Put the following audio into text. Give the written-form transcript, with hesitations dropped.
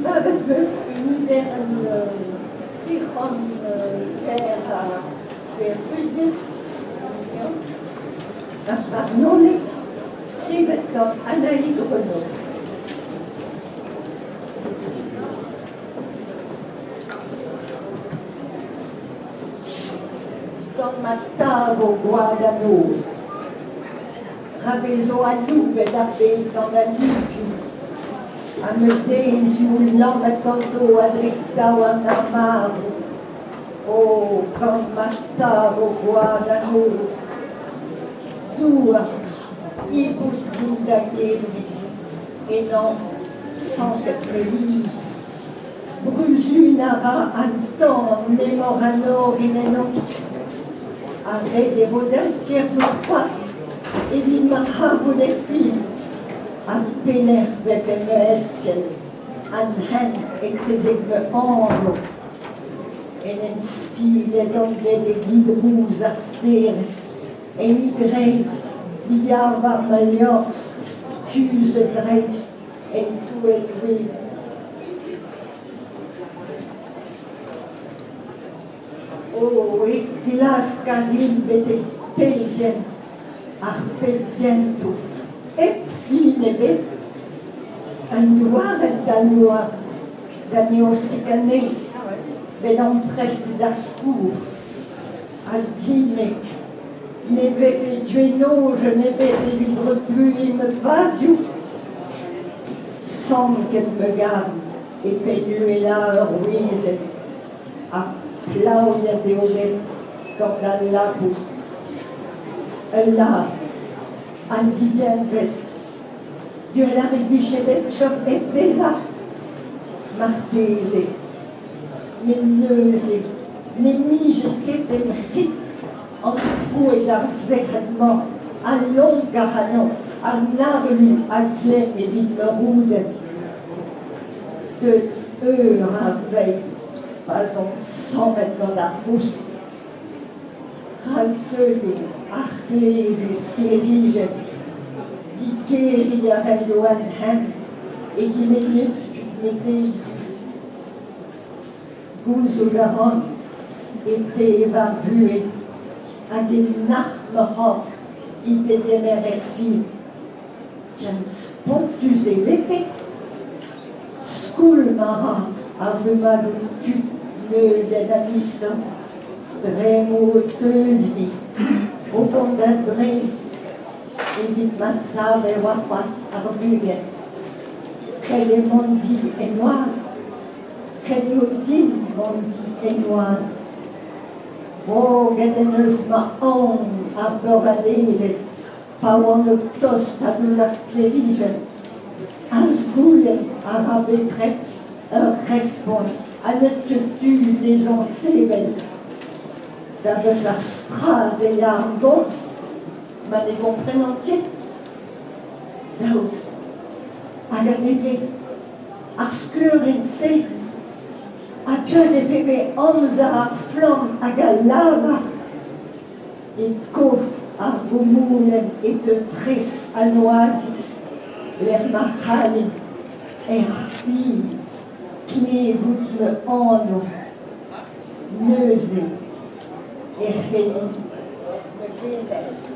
Dibabet 'm eus e niverenn 300 ger ha 80 ur barzhoneg skrivet gant Annaig Renaud. Gant ma tavo gwad an noz. Ra vezo aloubet ar bed gant an livioù ha ma deizioù lammet ganto a-drek daouarn ar marv. O, gant ma tavo gwad an noz. Douar, hiboud din da gevrin, ennañ sanket ma hini. Bruzhunañ a ra an tan m'emañ an orin ennañ. Ha ret e vo dezhañ kerzhout c'hoazh evit ma c'harout er fin. Ha pelec'h 'vefe ma eskell an hent etrezek ma anv? En em stilet on bet e didrouz ar stered, en e greiz, diarvar ma liorzh, kuzhet dreist. En touell gwez. O, e klask a rin betek pellgent ar pellgentoù, hep fin ebet. Un doare da loar da eostig anezhi, bet amprest d'ar skourr. Ha din-me, ne vefe gwenojenn ebet evit repuiñ ma fazioù. Sanket ma garn e penn uhelañ ur wezenn ha plaouiet eo bet gant al labous. Ul las, an digenvez. Gwelloc'h e vije bet chom hep bezañ, marteze. Met neuze ne mije ket em c'hig an troet ar sec'hed-mañ a lonk ac'hanon an avel a glev evit ma roudenn. Deut eur a veilh pa'z on sammet gant ar c'housk. Ra zeuio ar c'hleze sklêrijenn, digeriñ a raio an hent e dilennus tud ma deizioù. Gouzout a ran e tev ar vuhez hag e nac'h ma c'horf he degemer er fin. Ken spontus e vefe skoulm a ra ar rummadoù tud neudenn an istor dre m'o teuziñ o vont da dreist evit ma save warc'hoazh ar bugel. Ret eo mont di en noazh. Ret eo din mont di en noazh. Roget en deus ma aon ar beurvadelezh pa oan o tostaat ouzh ar sklêrijenn. Azgoulenn a ra bepred ur respont ha n'eus ket tu dezhañ sevel. Da veus ar strad e ya ar gomz ma ne gomprenan ket. Daoust hag a vefe ar skleurenn-se ha deuet e vefe amzer ar flamm hag al lavar E kof ar goumoulenn e teu tres an oaziz lec'h ma c'hallin er fin klevout ma anv. Neuze e c'hellin ma vezañ.